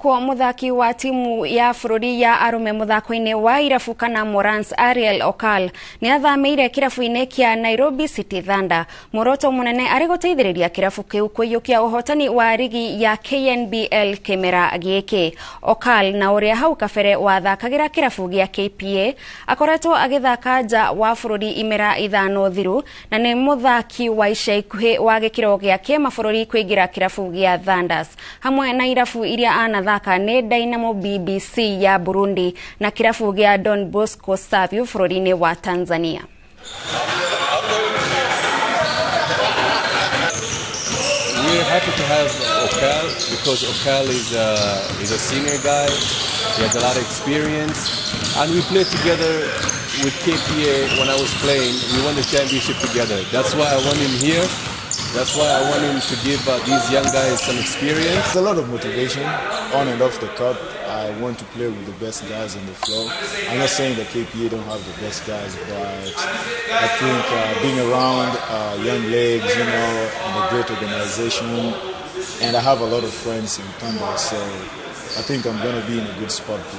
Kwa muthaki wa timu ya bururi ya arume muthako-ini wa irabu kana Morans Ariel Okal ni athamiire kirabu-ini kia Nairobi City Thunder. Muoroto munene ari guteithiriria kirabu kiu kuiyukia uhotani wa rigi ya KNBL kimera giki. Okal na uria hau kabere wathakagira kirabu gia KPA akoretwo agithaka nja wa bururi imera 5 thiru na ni muthaki wa ica ikuhi wa gikiro gia kimabũrũri kuingira kirabu gia Thunders hamwe na irabu iria anathaka ni Dynamo BBC ya Burundi na kirabu gia Don Bosco Savio bũrũri-inĩ wa Tanzania. We're happy to have Okal because Okal is a senior guy. He has a lot of experience, and we played together with KPA when I was playing. We won the championship together. That's why I want him here. That's why I want him to give these young guys some experience. It's a lot of motivation on and off the court. I want to play with the best guys on the floor. I'm not saying that KPA don't have the best guys, but I think being around young legs, you know, and a great organization, and I have a lot of friends in Thunder, so I think I'm going to be in a good spot.